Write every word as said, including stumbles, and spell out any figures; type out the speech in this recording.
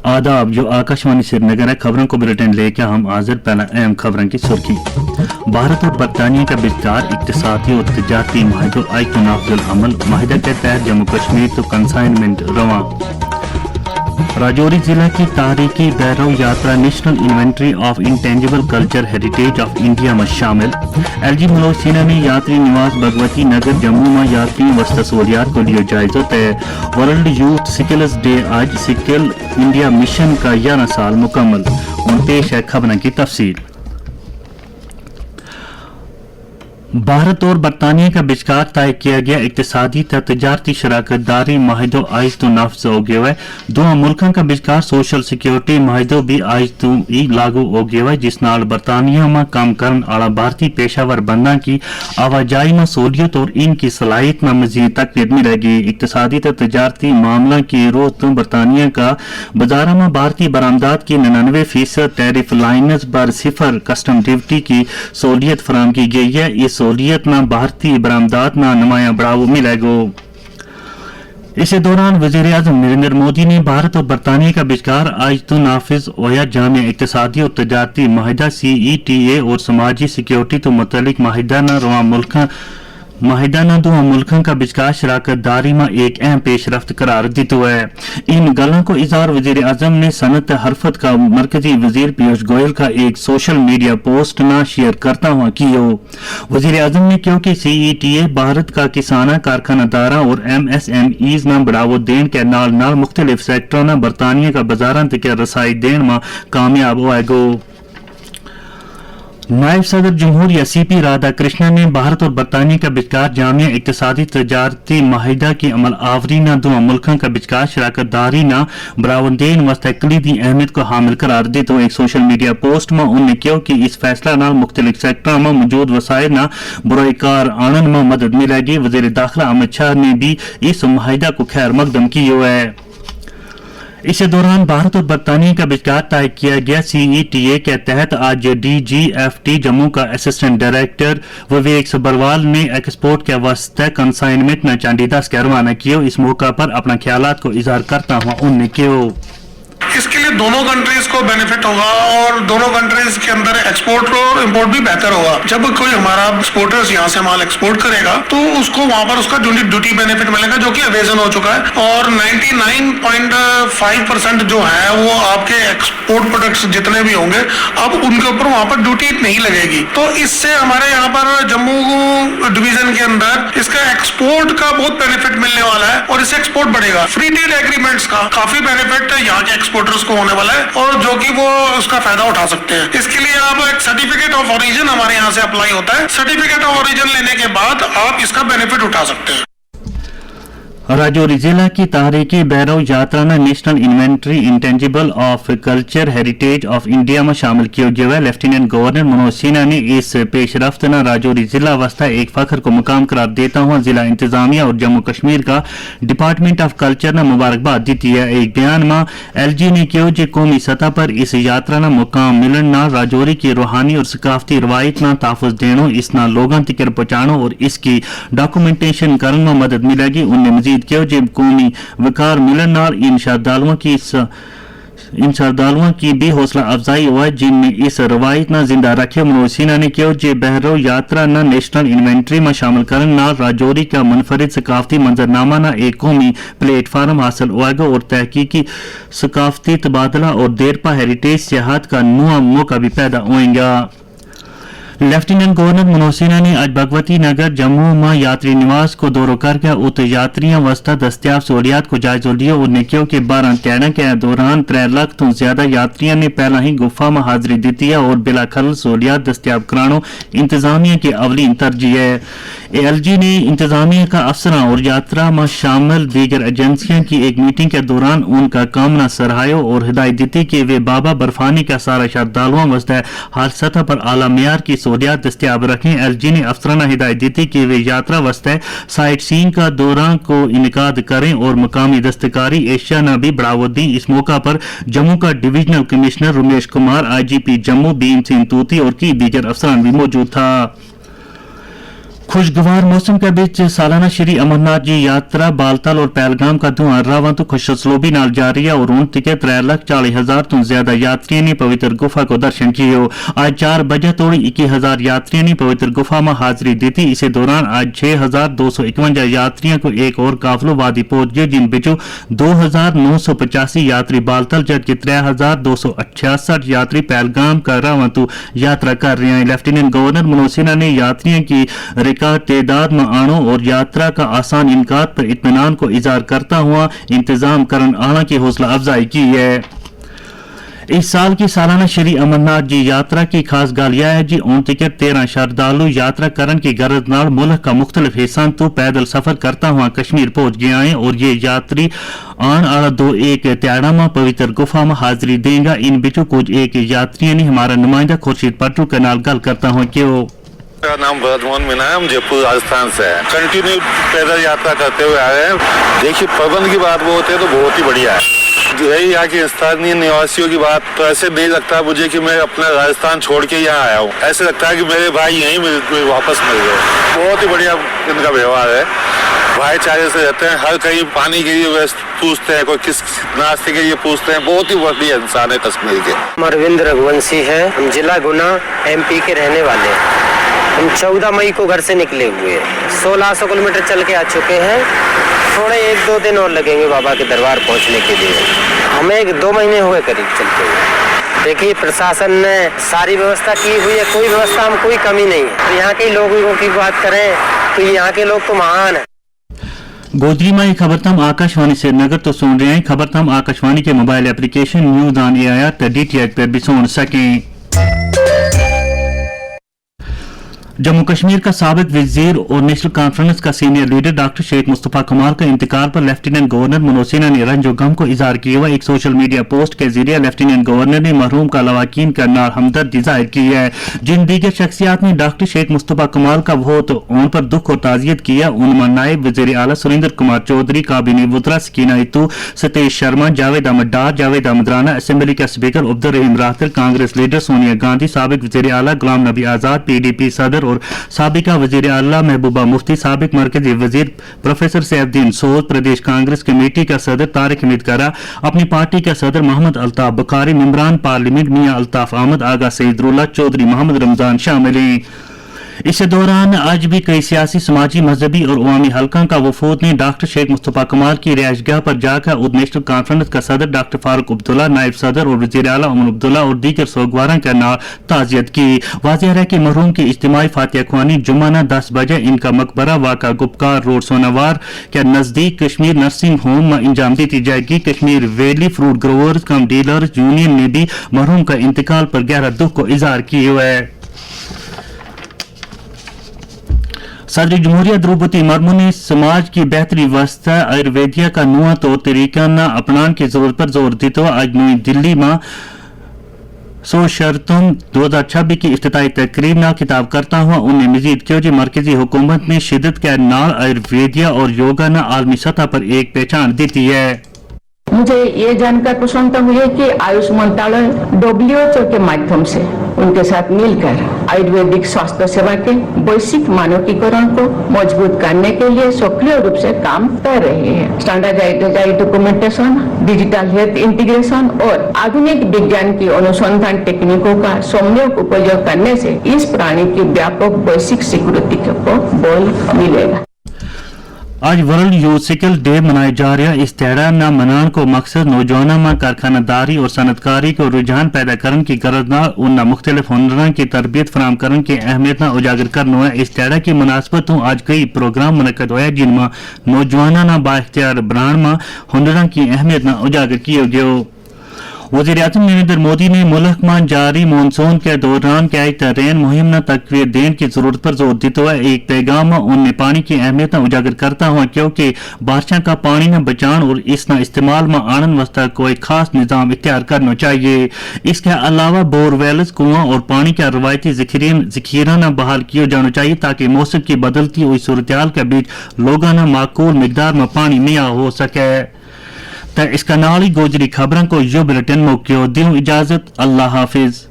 آداب، یوہ آکاشوانی سرینگر ہے۔ خبراں کو بلٹن لے کے ہم حاضر۔ پہلا اہم خبراں کی سرخی۔ بھارت اور برطانیہ کا بچکار اقتصادی اور تجارتی معاہدو آج تو نافذ العمل، معاہدہ کے تحت جموں کشمیر تو کنسائنمنٹ رواں۔ راجوری ضلع کی تاریخی بھیرو یاترا نیشنل انوینٹری آف انٹینجیبل کلچر ہیریٹیج آف انڈیا ما شامل۔ ایل جی ملوک سینا نے یاتری نواس بھگوتی نگر جموں ما یاتری وسطی سہولیات کو لیو جائزو تے۔ ورلڈ یوتھ سکلز ڈے آج سکل انڈیا مشن کا یارہ سال مکمل۔ ہن پیش ہے خبراں کی تفصیل۔ بھارت اور برطانیہ کا بچکار طے کیا گیا اقتصادی تے تجارتی شراکت داری معاہدو آج تو نافذ ہو گیو ہے۔ دوہاں ملکاں کا بچکار سوشل سیکیورٹی معاہدو بھی آج تو ہی لاگو ہو گیو ہے، جس نال برطانیہ ما کم کرن آڑا بھارتی پیشہ ور بنداں کی آواجائی ما سہولیت اور ان کی صلاحیت ما مزید تقویت ملے گی۔ اقتصادی تے تجارتی معاملہ کی روح تو برطانیہ کا بازاراں ما بھارتی برآمدات کی ننانوے فیصد ٹیرف لائنز پر صفر کسٹم ڈیوٹی کی سہولیت فراہم کی گئی ہے۔ اس سہولیت نا بھارتی برآمدات نا نمایاں بڑھاؤ ملے گو۔ اسے دوران وزیر اعظم نریندر مودی نے بھارت اور برطانیہ کا بچکار آج تو نافذ ہویا جامع اقتصادی اور تجارتی معاہدہ سی ای ٹی اے اور سماجی سیکیورٹی تو متعلق معاہدہ نا رواں ملکاں معاہدہ نا دوہاں ملکاں کا بچکار شراکت داری ما ایک اہم پیش رفت قرار دیتو ہے۔ ان گلاں کو اظہار وزیر اعظم نے صنعت حرفت کا مرکزی وزیر پیوش گوئل کا ایک سوشل میڈیا پوسٹ نا شیئر کرتا ہوا کیو۔ وزیر اعظم نے کہیو کہ سی ای ٹی اے بھارت کا کساناں، کارخانہ داراں اور ایم ایس ایم ایز نا بڑھاوو دین کے نال نال مختلف سیکٹراں نا برطانیہ کا بازاراں تک رسائی دین ما کامیاب ہوئے گو۔ نائب صدر جمہوریہ سی پی رادھا کرشنا نے بھارت اور برطانیہ کا بچکار جامع اقتصادی تجارتی معاہدہ کی عمل آوری نا دوہاں ملکاں کا بچکار شراکت داری نا بڑھاوو دین واسطے کلیدی اہمیت کو حامل قرار دیتو۔ ایک سوشل میڈیا پوسٹ ما انہوں نے کہیو کہ اس فیصلہ نال مختلف سیکٹراں ما موجود وسائل نا بروئے کار آنن ما مدد ملے گی۔ وزیر داخلہ احمد شاہ نے بھی اس معاہدہ کو خیر مقدم کیو ہے۔ اسے دوران بھارت اور برطانیہ کا بچکار طے کیا گیا سی ای ٹی اے کے تحت آج ڈی جی ایف ٹی جموں کا اسسٹنٹ ڈائریکٹر وویک سبروال نے ایکسپورٹ کے واسطے کنسائنمنٹ نا چانڈی دس کے روانہ کیو۔ اس موقع پر اپنا خیالات کو اظہار کرتا ہوا انہوں نے کہیو۔ اس کے لیے دونوں کنٹریز کو بینیفٹ ہوگا اور دونوں کنٹریز کے اندر ایکسپورٹ اور امپورٹ بھی بہتر ہوگا۔ جب کوئی ہمارا ایکسپورٹرز یہاں سے مال ایکسپورٹ کرے گا تو اس کو وہاں پر اس کا ڈیوٹی بینیفٹ ملے گا، جو کہ اویزن ہو چکا ہے، اور نائنٹی نائن پوائنٹ فائیو پرسینٹ جو ہے وہ آپ کے ایکسپورٹ پروڈکٹس جتنے بھی ہوں گے، اب ان کے اوپر وہاں پر ڈیوٹی نہیں لگے گی۔ تو اس سے ہمارے یہاں پر جموں ڈویژن کے اندر اس کا ایکسپورٹ کا بہت بینیفٹ ملنے والا ہے اور اس سے ایکسپورٹ بڑھے گا۔ فری ٹریڈ ایگریمنٹس کا کافی بینیفٹ یہاں کے ایکسپورٹرز کو ہونے والا ہے اور جو کہ وہ اس کا فائدہ اٹھا سکتے ہیں۔ اس کے لیے آپ ایک سرٹیفکیٹ آف اوریجن ہمارے یہاں سے اپلائی ہوتا ہے، سرٹیفکیٹ آف اوریجن لینے کے بعد آپ اس کا بینیفٹ اٹھا سکتے ہیں۔ راجوری ضلع کی تاریخی بھیرو یاترا نا نیشنل انوینٹری انٹینجیبل آف کلچر ہیریٹیج آف انڈیا ما شامل کیو گیو ہے۔ لیفٹیننٹ گورنر منوج سنہا نے اس پیش رفت نا راجوری ضلع واسطے ایک فخر کو مقام قرار دیتا ہوا ضلع انتظامیہ اور جموں کشمیر کا ڈپارٹمنٹ آف کلچر نا مبارکباد دیتی ہے۔ ایک بیان ما ایل جی نے کہیو جے قومی سطح پر اس یاترا نا مقام ملن نال راجوری کی روحانی اور ثقافتی روایت نا تحفظ دینو، اس نا لوگاں تکر پہنچانو اور اس کی ڈاکومنٹیشن کرن ما مدد ملے گی۔ انہوں نے مزید کہیو جے قومی وقار ملن نال ان شردالواں کی س- ان شردالواں کی بھی حوصلہ افزائی ہوا ہے جن نے اس روایت نا زندہ رکھے۔ منوج سنہا نے کہیو جے بھیرو یاترا نا نیشنل انوینٹری ما شامل کرن نال راجوری کا منفرد ثقافتی منظرنامہ نا ایک قومی پلیٹ فارم حاصل ہوئے گا اور تحقیقی ثقافتی تبادلہ اور دیرپا ہیریٹیج سیاحت کا نواں موقع بھی پیدا ہوئیں گا۔ لیفٹیننٹ گورنر منوج سنہا نے اج بھگوتی نگر جموں ما یاتری نواس کو دورو کر کے ات یاتریاں واسطے دستیاب سہولیات کو جائزو لیو۔ انہوں نے کہیو کہ بارہ تیڑاں کے دوران ترے لکھ تو زیادہ یاتریاں نے پہلا ہی گفا ما حاضری دیتی ہے اور بلا خلل سہولیات دستیاب کرانو انتظامیہ کی اولین ترجیح ہے۔ اے ایل جی نے انتظامیہ کا افسراں اور یاترا ما شامل دیگر ایجنسیاں کی ایک میٹنگ کے دوران ان کا کام نا سرہایو اور ہدایت دیتی کہ ویہ بابا برفانی کا سارا شردالواں واسطے ہر سطح پر اعلیٰ معیار کی سہولیات دستیاب رکھیں۔ ایل جی نے افسراں نا ہدایت دیتی کہ ویہ یاترا واسطے سائٹ سینگ کا دورہ کو انعقاد کریں اور مقامی دستکاری اشیاء نا بھی بڑھاوو دیں۔ اس موقع پر جموں کا ڈویژنل کمشنر رمیش کمار، آئی جی پی جموں بھیم سنگھ توتی اور کئی دیگر افسران بھی موجود تھا۔ خوشگوار موسم کے بچ سالانہ شری امرناتھ جی یاترا بالتل اور پہلگام کا دھواں راواں تو خوش اسلوبی نال جاری ہے اور ہن تک ترے لکھ چالیس ہزار تو زیادہ یاتریاں نے پوتر گفا کو درشن کیو۔ آج چار بجے توڑی اکی ہزار یاتریاں نے پوتر گفا ما حاضری دیتی۔ اسے دوران آج چھ ہزار دو سو اکونجا یاتریاں کو ایک اور قافلو وادی پہنچ گیو، جن بچو دو ہزار نو سو پچاسی یاتری بالتل جد کے ترے ہزار دو سو چھیاسٹھ یاتری پہلگام کا راواں تو یاترا کر رہیا ہیں۔ لیفٹیننٹ گورنر منوج سنہا نے یاتریاں کی ریکارڈ تعداد ما آنو اور یاترا کا آسان انکات پر اطمینان کو اظہار کرتا ہوا انتظام کرن آنا کی حوصلہ افزائی کی ہے۔ اس سال کی سالانہ شری امرناتھ جی یاترا کی خاص گل یا ہے جی اون تکر تیرہ شردالو یاترا کرن کی غرض نال ملک کا مختلف حصاں تو پیدل سفر کرتا ہوا کشمیر پہنچ گیا ہیں اور یہ یاتری آن آڑا دو ایک تیاڑا ما پوتر گفا ما حاضری دیں گا۔ ان بچو کچھ ایک یاتریاں نے ہمارا نمائندہ خورشید پٹرو کے نال گل کرتا ہوا کیو۔ میرا نام برد موہن مینا ہے، ہم جے پور راجستھان سے ہیں، کنٹینیو پیدل یاترا کرتے ہوئے آ رہے ہیں۔ دیکھیے، پربند کی بات وہ ہوتے ہیں تو بہت ہی بڑھیا ہے۔ یہی یہاں کے استھانی نواسیوں کی بات تو ایسے نہیں لگتا مجھے کہ میں اپنا راجستھان چھوڑ کے یہاں آیا ہوں، ایسے لگتا ہے کہ میرے بھائی یہیں مل واپس مل گئے۔ بہت ہی بڑھیا ان کا ویوہار ہے، بھائی چارے سے رہتے ہیں، ہر کہیں پانی کے لیے ویسٹ پوچھتے ہیں، کوئی کس ناستے کے لیے پوچھتے ہیں، بہت ہی بڑھیا انسان ہے کشمیر کے۔ ہم اروند رگھونشی ہیں، ہم ضلع گنا، ایم پی کے رہنے والے ہیں۔ ہم چودہ مئی کو گھر سے نکلے ہوئے ہیں، سولہ سو کلومیٹر چل کے آ چکے ہیں۔ تھوڑے ایک دو دن اور لگیں گے بابا کے دربار پہنچنے کے لیے۔ ہمیں ایک دو مہینے ہوئے قریب چلتے ہوئے۔ دیکھیے، پرشاسن نے ساری ویوستھا کی ہوئی ہے، کوئی ویوستھا ہم کوئی کمی نہیں ہے۔ یہاں کے لوگوں کی بات کریں تو یہاں کے لوگ تو مہان ہیں۔ گودری ما یہ خبر تم آکاشوانی سے نگر تو سن رہے ہیں۔ خبر تم آکاشوانی کے موبائل اپلیکیشن نیوز آن اے آئی آر تے ڈی ٹی ایچ پر بھی سن سکیں۔ جموں کشمیر کا سابق وزیر اور نیشنل کانفرنس کا سینئر لیڈر ڈاکٹر شیخ مصطفی کمال کا انتقال پر لیفٹیننٹ گورنر منوج سنہا نے رنج و غم کو اظہار کیا ہوا۔ ایک سوشل میڈیا پوسٹ کے ذریعے لیفٹیننٹ گورنر نے مرحوم کا لواکین کا نال ہمدردی ظاہر کی ہے۔ جن دیگر شخصیات نے ڈاکٹر شیخ مصطفی کمال کا بہت ان پر دکھ اور تعزیت کیا، ان ما نائب وزیر اعلیٰ سریندر کمار چوہدری، کابینی وزراء سکینہ اتو، ستیش شرما، جاوید احمد ڈار، جاوید احمد رانا، اسمبلی کا اسپیکر عبدالرحیم راتر، کانگریس لیڈر سونیا گاندھی، سابق وزیر اعلیٰ غلام نبی آزاد، پی ڈی پی صدر اور سابقہ وزیر اعلیٰ محبوبہ مفتی، سابق مرکزی وزیر پروفیسر سیف الدین سوز، پردیش کانگریس کمیٹی کا صدر طارق حمید کرا، اپنی پارٹی کا صدر محمد الطاف بخاری، ممبران پارلیمنٹ میاں الطاف احمد، آغا سعید رولا، چوہدری محمد رمضان شامل ہیں۔ اس دوران آج بھی کئی سیاسی، سماجی، مذہبی اور عوامی حلقاں کا وفود نے ڈاکٹر شیخ مصطفی کمال کی رہائش گاہ پر جا کر اود نیشنل کانفرنس کا صدر ڈاکٹر فاروق عبداللہ، نائب صدر اور وزیر اعلیٰ عمر عبداللہ اور دیگر سوگواراں کے نال تعزیت کی۔ واضح رہے کہ مرحوم کی اجتماعی فاتحہ خوانی جمعہ نا دس بجے ان کا مقبرہ واقع گپکار روڈ سوناوار کے نزدیک کشمیر نرسنگ ہوم ما انجام دیتی جائے گی۔ کشمیر ویلی فروٹ گروورز کم ڈیلرز یونین نے بھی مرحوم کا انتقال پر گہرا دکھ کو اظہار کیو ہے۔ صدر جمہوریہ دروپدی مرمو نے سماج کی بہتری واسطے آیورویدیا کا نواں طور طریقہ نا اپنان کی ضرورت پر زور دیتو۔ آج نوئی دلی ما سو شرطم دو ہزار چھبی کی افتتاحی تقریب نا خطاب کرتا ہوا ان نے مزید کہیو جی مرکزی حکومت نے شدت کے نال آیورویدیا اور یوگا نا عالمی سطح پر ایک پہچان دیتی ہے۔ مجھے یہ جان کر پرسنتا ہوئی ہے کہ آیوش منترالیہ ڈبلیو ایچ او کے مادھیم سے ان کے ساتھ مل کر آیورویدک سواستھ سیوا کے ویشک مانکیکرن کو مضبوط کرنے کے لیے سکریہ روپ سے کام کر رہے ہیں۔ اسٹینڈرڈائز ڈاکومنٹیشن، ڈیجیٹل ہیلتھ انٹیگریشن اور آدھنک وگیان کی انوسندھان ٹیکنیکوں کا سمنیوک اپیوگ کرنے سے اس پرانی کی بیاپک ویشک سکیورتی کو بول ملے گا۔ آج ورلڈ یوتھ سکل ڈے منائے جا رہیا۔ اس تہڑا نا منان کو مقصد نوجواناں ما کارخانہ داری اور صنعت کاری کو رجحان پیدا کرن کی غرض نا ان نا مختلف ہنراں کی تربیت فراہم کرن کی اہمیت نا اجاگر کرنو ہے۔ اس تہڑا کی مناسبت ہوں آج کئی پروگرام منعقد ہویا جن ما نوجواناں نا با اختیار بنان ما ہنراں کی اہمیت نا اجاگر کیو گیو۔ وزیر اعظم نریندر مودی نے ملک ما جاری مون سون کے دوران کہہ ترین مہم نا تقویت دین کی ضرورت پر زور دیتو ہے۔ ایک پیغام ما ان نے پانی کی اہمیت نا اجاگر کرتا ہوا کہیو کہ بارشاں کا پانی نا بچان اور اس نا استعمال ما آنن واسطے کوئی خاص نظام اختیار کرنو چاہیے۔ اس کے علاوہ بور ویلز کنواں اور پانی کا روایتی ذخیرہ نا بحال کیو جانو چاہیے تاکہ موسم کی بدلتی ہوئی صورتحال کے بیچ لوگاں نا معقول مقدار ما پانی میاں ہو سکے۔ تے اس کا نال ہی گوجری خبراں کو یوہ بلٹن موقعو دیوں اجازت۔ اللہ حافظ۔